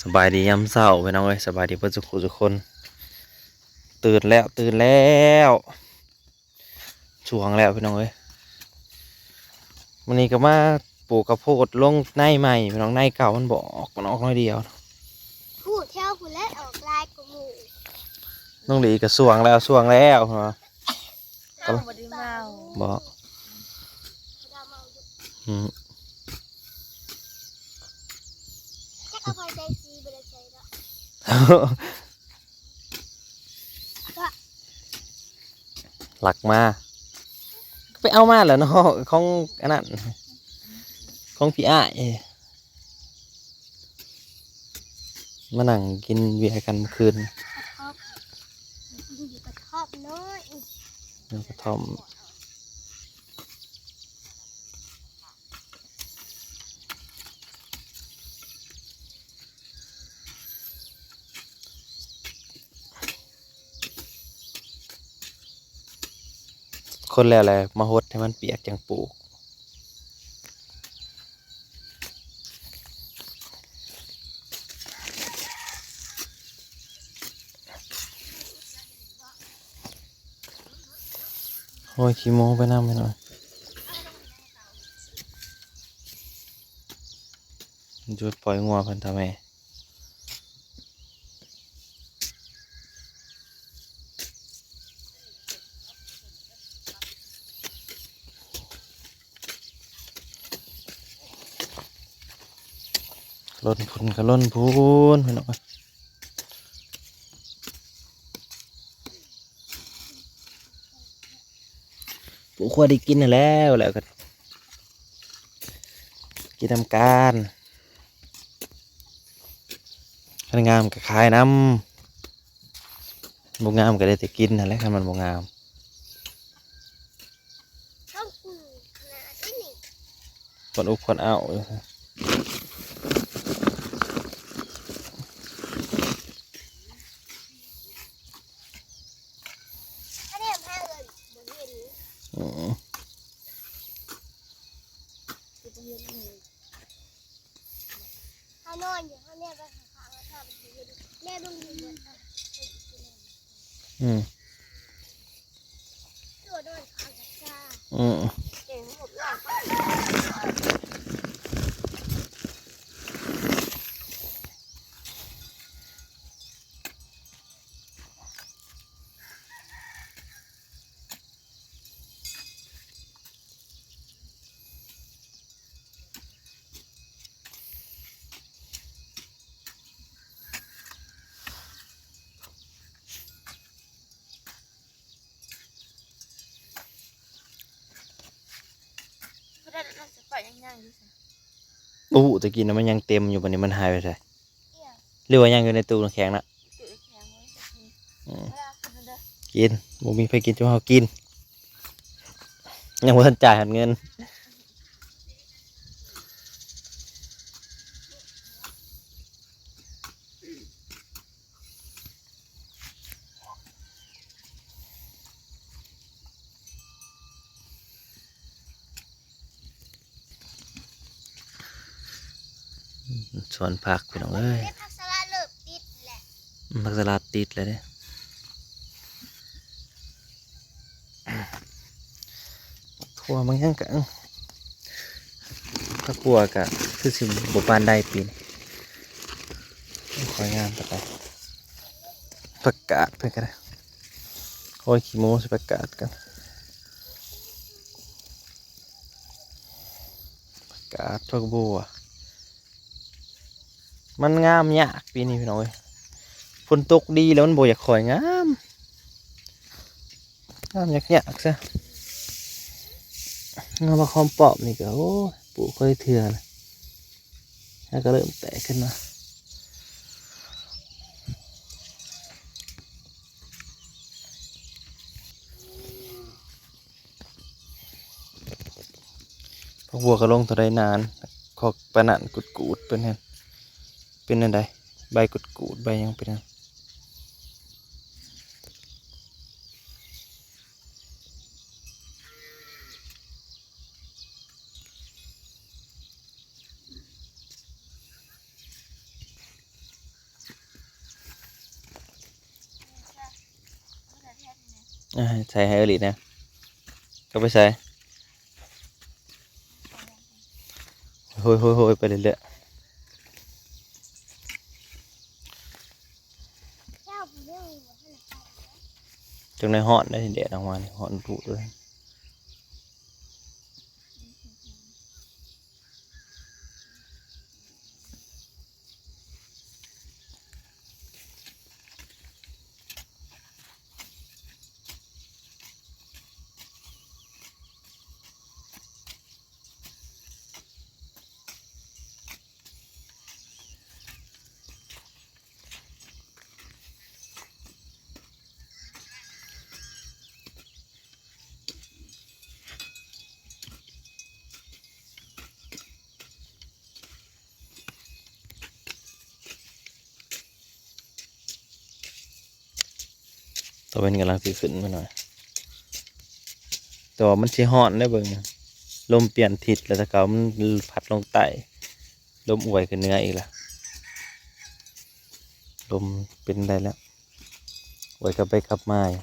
ສະບາຍດີຍາມເຊົ້າພີ່ນ້ອງເອີຍ ສະບາຍດີເບິດສູ່ຜູ້ສູ່ຄົນ. ຕື່ນແລ້ວ ຕື່ນແລ້ວ ຊ່ວງແລ້ວພີ່ນ້ອງເອີຍ. ມື້ນີ້ກໍມາປູກເຂົ້າໂພດລົງໃນໃໝ່ພີ່ນ້ອງ ໃນເກົ່າມັນບໍ່ອອກ ມັນອອກໜ້ອຍດຽວ. ຜູ້ແຖວຜູ້ແລະອອກຫຼາຍກວ່າໝູ່. ນ້ອງຫຼີກໍຊ່ວງແລ້ວ ຊ່ວງແລ້ວ ເຮົາບໍ່ໄດ້ເມົາ. ບໍ່. ອືມ. ຈັກເອົາໄປໃສ່ສີ ບໍ່ໄດ້ໃສ່ດອກ. ລັກມາ ໄປເອົາມາແລ້ວເນາະ ຂອງອັນນັ້ນ ຂອງພີ່ອ້າຍ. ມານັ່ງກິນເບຍກັນມື້ຄືນ. ກະທອບ ຢູ່ກະທອບນ້ອຍ ຢູ່ກະທ່ອມ. ຄົນແລ້ວແຫຼະ ມາຫົດໃຫ້ມັນປຽກຈັ່ງປູກ. ໂອ້ຍ ຂີ້ໂມໄປນຳແມ່ນຫວາ. ຈຸດປ່ອຍງົວເພິ່ນທ່າແມ່. ລົ້ນພຸ້ນກໍລົ້ນພຸ້ນ ພີ່ນ້ອງ. ປູກຄົວໄດ້ກິນຫັ້ນແລ້ວ ແລ້ວກໍກິນນຳກັນ. ຄັນງາມກໍຂາຍນຳ ບໍ່ງາມກໍໄດ້ແຕ່ກິນຫັ້ນແຫຼະ ຄັນມັນບໍ່ງາມ. ຕ້ອງປູກຂະໜາດນີ້ ຄົນອຸບຄົນເອົ້າ. ອືມ. ເຮົານອນຢູ່ ເຮົາແນມໄປຂ້າງໆ ແນມລົງຢູ່. ອືມ. ອືມ. ບໍ່ຮູ້ ຕະກີ້ນະມັນຍັງເຕັມຢູ່ ບັດນີ້ມັນຫາຍໄປໃສ? ຫຼືວ່າຍັງຢູ່ໃນຕູ້ນ້ຳແຂງນະ? ອືມ. ກິນ ບໍ່ມີໃຜກິນ ຈຸເຮົາກິນ ຍັງບໍ່ທັນຈ່າຍຮອດເງິນ. ສວນຜັກພີ່ນ້ອງເອີຍ ເດ້ ຜັກສະຫຼັດເລີ່ມຕິດແລ້ວ ອືມ ຜັກສະຫຼັດຕິດແລ້ວເດ້. ທົ່ວມັນຍັງກະ ເອີ ຜັກບົວກະຄືຊິບໍ່ປານໃດປີນີ້ ບໍ່ຄ່ອຍງາມປານໃດ. ຜັກກາດເພິ່ນກະໄດ້ ໂອ້ຍ ຂີ້ໂມໃສ່ຜັກກາດກັນ. ຜັກກາດ ຜັກບົວ ມັນງາມຍາກປີນີ້ພີ່ນ້ອງເອີຍ ຝົນຕົກດີແລ້ວມັນບໍ່ຢາກຄ່ອຍງາມ ງາມຍາກໆຊະ. ງາມ ຜັກຫອມປ້ອມນີ້ກໍ ໂອ້ຍ ປູກຄ່ອຍເທື່ອນະ ແລ້ວກໍເລີ່ມແຕກຂຶ້ນມາ. ຜັກບົວກໍລົງເທົ່າໃດນານ ຂອກປານນັ້ນ ກູດໆ ເປັນແນວ ເປັນແນວໃດ ໃບກູດໆ ໃບຫຍັງເປັນແນວ. ຜັກ ໃສ່ໃຫ້ເອີລິນະ ເຈົ້າໄປໃສ? ໂຮຍໆໆ ໄປເລື້ອຍໆ ເຈົ້າຜູ້ເດີ ຈັ່ງໄດ້ຮ້ອນໄດ໋ ແດດອອກມານີ້ຮ້ອນປຸເລີຍ. ຕາເວັນກຳລັງຊິຂຶ້ນມາໜ້ອຍ ແຕ່ວ່າມັນຊິຮ້ອນເດ້ ເບິ່ງ ລົມປ່ຽນທິດແລ້ວ ແຕ່ເກົ່າມັນພັດລົງໃຕ້ ລົມອວຍຂຶ້ນເໜືອອີກລະ ລົມເປັນໄດ້ແລ້ວ ອວຍກັບໄປກັບມາຢູ່.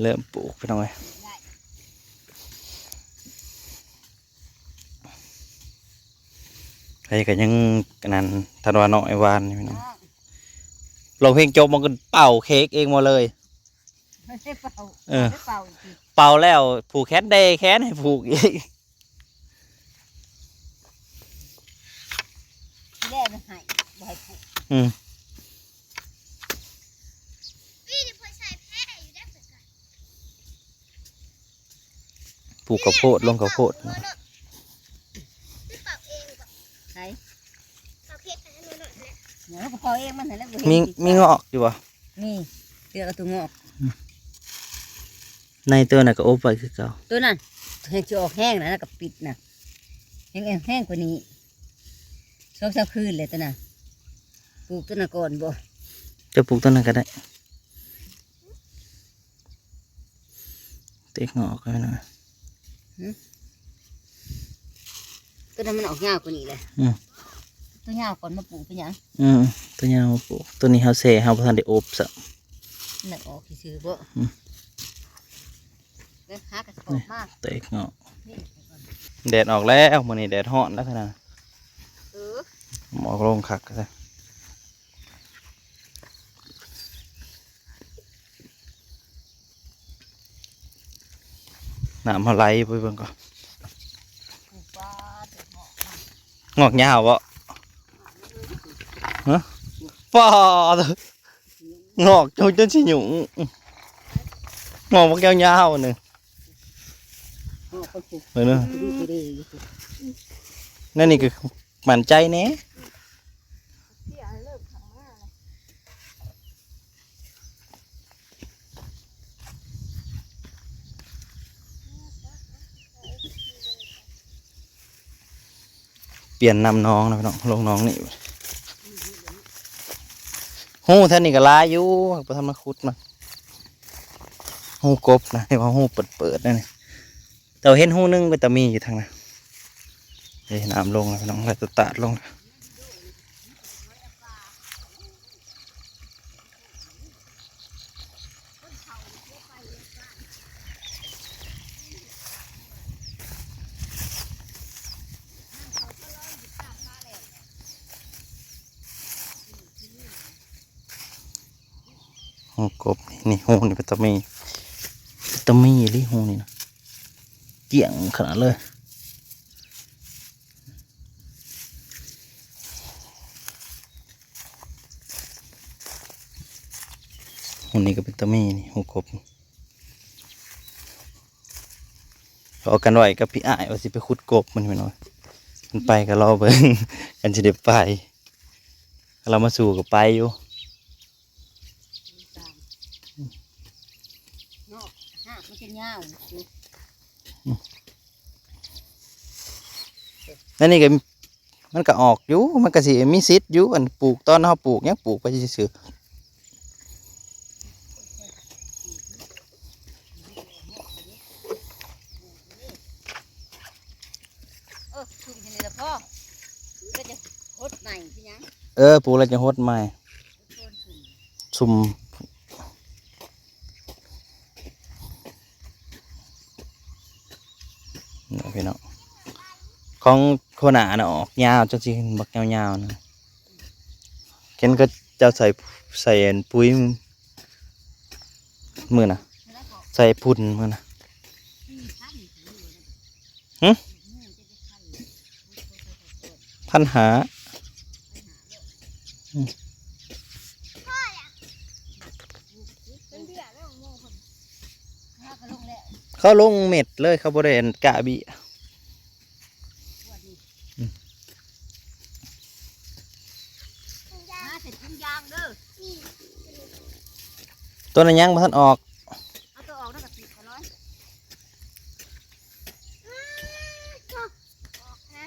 ເລີ່ມປູກ ພີ່ນ້ອງເອີຍ ໃຜກໍຍັງອັນນັ້ນ ທັນວານ້ອຍວານນີ້ ພີ່ນ້ອງ ຮ້ອງເພງຈົບ ມັນກໍເປົ່າເຄ້ກເອງໝົດເລີຍ ເອີ ເປົ່າແລ້ວຜູກແຂນ ແດ່ແຂນໃຫ້ຜູກອີກ. ທີ່ແລກມັນໃຫ້ ບໍ່ໃຫ້ຜູກ ອືມ ປູກເຂົ້າໂພດ ລົງເຂົ້າໂພດ ໃຜ ເຮົາກໍເປົ່າເອງມັນຫັ້ນແຫຼະ ມີ ມີງອກຢູ່ບໍ່? ມີ ເລືອກເອົາຕົວງອກ ໃນຕົວນັ້ນກໍອົບໄວ້ຄືເກົ່າ ຕົວນັ້ນແຮງຊິອອກແຮງນະ ແລ້ວກໍປິດນະ ແຮງ ແຮງກວ່ານີ້ ສອງສາມຄືນແລ້ວຕົວນັ້ນ ປູກຕົວນັ້ນກ່ອນບໍ່? ເຈົ້າປູກຕົວນັ້ນກໍໄດ້ ເຕະງອກໄວ້ໜ້ອຍ ຫື? ຕົວນັ້ນມັນອອກຍາວກວ່ານີ້ແຫຼະ ອືມ ຕົວຍາວກ່ອນມາປູກເປັນຫຍັງ? ອືມ ຕົວຍາວມາປູກ ຕົວນີ້ເຮົາແຊ່ ເຮົາບໍ່ທັນໄດ້ອົບຊ້ຳ ມັນອອກຊື່ໆບໍ່? ອືມ ເດີ ຫາກະສອບມາ ເຕະງອກ ແດດອອກແລ້ວ ມື້ນີ້ແດດຮ້ອນແລ້ວຂະໜາດ ເອີ ໝອກລົງຄັກແທ້. ນ້ຳເຮົາໄຫຼໄປເບິ່ງກ່ອນ ງອກຍາວບໍ່? ຮະ ປ້າດ ງອກຈົນ ຈົນຊິຫຍຸ້ງ ງອກບັກຍາວໆ ນີ້ ເບິ່ງເດີ ແນວນີ້ກໍໝັ້ນໃຈແດ່. ປ່ຽນນ້ຳໜອງນະພີ່ນ້ອງ ລົງໜອງນີ້ ຮູແຖວນີ້ກໍຫຼາຍຢູ່ ບໍ່ທັນມາຂຸດມາ ຮູກົບນະ ເຫັນວ່າຮູເປີດໆ ນັ້ນນີ້ ແຕ່ວ່າເຫັນຮູໜຶ່ງເປັນຕາມີຢູ່ທາງນັ້ນ ເອີ ນ້ຳລົງແລ້ວພີ່ນ້ອງ ໄຫຼຕາດໆ ລົງແລ້ວ. ຮູກົບນີ້ ຮູນີ້ເປັນຕາມີ ເປັນຕາມີອີ່ຫຼີ ຮູນີ້ນະ ກ້ຽງຂະໜາດເລີຍ. ກໍເປັນຕາມີນີ້ ຮູກົບ. ເວົ້າກັນໄວ້ກັບພີ່ອ້າຍວ່າຊິໄປຂຸດກົບ ມັນພີ່ນ້ອງ ມັນໄປກໍລໍເບິ່ງ ກັນຊິໄດ້ໄປ. ລາວມາສູ່ກໍໄປຢູ່ ເນາະ ຮາກມັນຈະຍາວຢູ່ ອືມ ອັນນີ້ກໍ ມັນກໍອອກຢູ່ ມັນກໍຊິມີສິດຢູ່ ອັນປູກ ຕອນເຮົາປູກຫຍັງ ປູກໄປຊື່ໆ. ເອີ ຊຸມແຄ່ນີ້ລະພໍ ປູກແລ້ວຈະຫົດໃໝ່ຄືຫຍັງ? ເອີ ປູກແລ້ວຈະຫົດໃໝ່ ຊຸມ ນີ້ພີ່ນ້ອງ ຂອງຫົວໜ້ານະອອກຍາວ ຈັກຊິບັກຍາວໆນະ ເຫັນເຂົາເຈົ້າໃສ່ ໃສ່ອັນປຸ໋ຍມື້ນະ ໃສ່ຝຸ່ນມື້ນະ ຫຶ ພັນຫ້າ ອືມ ເຂົາລົງເມັດເລີຍ ເຂົາບໍ່ໄດ້ອັນກະເບ້ຍ ອືມ ຕົວນັ້ນຍັງບໍ່ທັນອອກ ເອົາຕົວອອກແລ້ວກໍຕິດເອົາເລີຍ ອອກນະ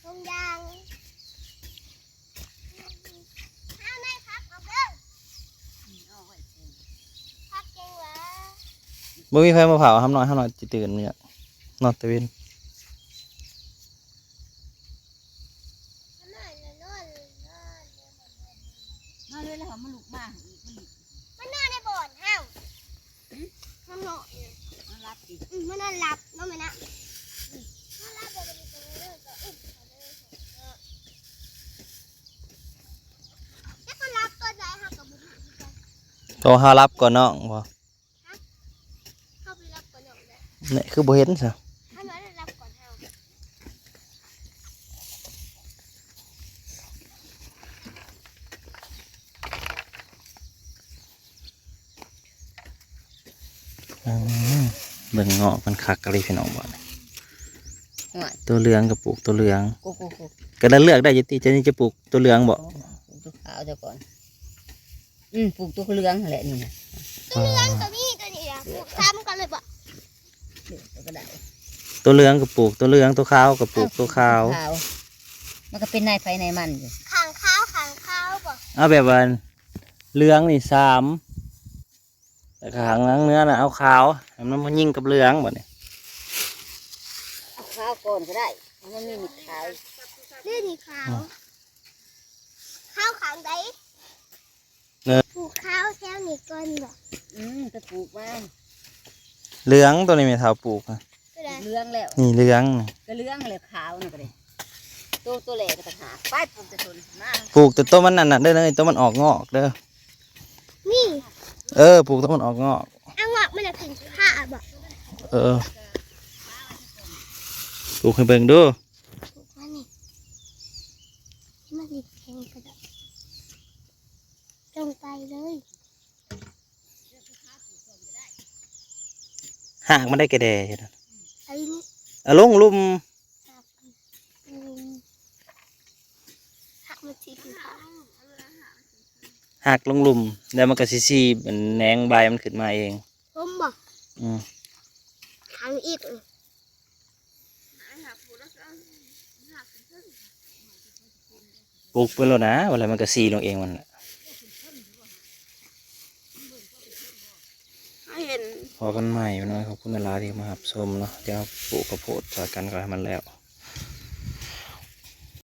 ທຸງຢາງ ເອົາໄມ້ພັບອອກເດີ ພັບເກັ່ງຫວາ ບໍ່ມີໃຜມາເຝົ້າ ຫຳນ້ອຍ ຫຳນ້ອຍຊິຕື່ນ ນອນແຕ່ເວັນ ມາເລີຍ ແລ້ວເຮົາມາລຸກມາອີກ ມັນ ມັນນອນໃນບ່ອນເຮົາ ຫຶ ມັນນອນ ມັນຫຼັບຕິ ອືມ ມັນນອນຫຼັບເນາະແມ່ນະ ອືມ ນອນຫຼັບແລ້ວກໍມີຕົວເລີກກໍອຸ້ມເຂົາເລີຍ ແລ້ວກໍຫຼັບຕອນໃດເຮົາກໍບໍ່ຮູ້ຄືກັນ ໂຕເຮົາຫຼັບກ່ອນນ້ອງບໍ່? ຮະ ເຮົາໄປລັບກ່ອນນ້ອງໄດ້ ນີ້ຄືບໍ່ເຫັນຊະ ເຮົາໄດ້ລັບກ່ອນເຮົາ ອືມ ເບິ່ງເງາະມັນຄັກອີ່ຫຼີພີ່ນ້ອງ ບາດນີ້ ໂຕເຫຼືອງກໍປູກໂຕເຫຼືອງ ໂກໂກໂກ ກໍໄດ້ເລືອກໄດ້ຢູ່ຕິ ເຈົ້ານີ້ຈະປູກໂຕເຫຼືອງບໍ່? ປູກໂຕຂາວເຈົ້າກ່ອນ. ອືມ ປູກຕົວເຫຼືອງຫັ້ນແຫຼະນີ້ນະ ຕົວເຫຼືອງກໍມີ ຕົວນີ້ລະ ປູກຊ້ຳກັນເລີຍບໍ? ເລືອກເອົາກໍໄດ້ ຕົວເຫຼືອງກໍປູກຕົວເຫຼືອງ ຕົວຂາວກໍປູກຕົວຂາວ ຂາວ ມັນກໍເປັນນາຍໃຜນາຍມັນຢູ່ ຂ້າງຂາວຂ້າງຂາວບໍ? ເອົາແບບວ່າເຫຼືອງນີ້ສາມ ແລ້ວກໍຂ້າງເໜືອນະເອົາຂາວ ໃຫ້ມັນມາຍິງກັບເຫຼືອງບັດນີ້ ເອົາຂາວກ່ອນກໍໄດ້ ມັນມີຂາວ ນີ້ ນີ້ຂາວ ອືມ ຂາວຂ້າງໃດ? ປູກຂາວແຖວນີ້ກ່ອນບໍ? ອືມ ໄປປູກວ່າ ເຫຼືອງ ຕົວນີ້ແມ່ເຖົ້າປູກນະ ຕົວໃດ? ເຫຼືອງແລ້ວ ນີ້ເຫຼືອງ ກໍເຫຼືອງແລ້ວ ຂາວນັ້ນກໍໄດ້ ໂຕ ໂຕແລກກໍຕ່າງຫາກ ໄປປູກແຕ່ຕົ້ນມາ ປູກແຕ່ໂຕມັນນັ້ນນະເດີ ໂຕມັນອອກງອກເດີ ນີ້ ເອີ ປູກໂຕມັນອອກງອກ ເອົາງອກມັນລະຂຶ້ນຂາບໍ? ເອີ ປູກໃຫ້ເບິ່ງດູ ປູກມານີ້ ມັນຊິແຂງກະດາດ ລົງໄປເລີຍ ຮາກມັນໄດ້ແກ່ແດ່ຢູ່ນັ້ນ ອັນນີ້ ເອົາລົງລຸ່ມ ຮາກ ອືມ ຮາກມັນຊິຂຶ້ນຂາ ຮາກລົງລຸ່ມ ແລ້ວມັນກໍຊິຊີແໜງໃບມັນຂຶ້ນມາເອງ ຜົມບໍ? ອືມ ຫາງອີກ ປຸກໄປໂລດນະ ວ່າແລ້ວມັນກໍຊີລົງເອງມັນແຫຼະ ໃຫ້ເຫັນ ພໍ້ກັນໃໝ່ພີ່ນ້ອງ ຂອບຄຸນຫຼາຍໆທີ່ມາຮັບຊົມເນາະ ດຽວເຮົາປູກເຂົ້າໂພດຊ່ອຍກັນກໍໃຫ້ມັນແລ້ວ.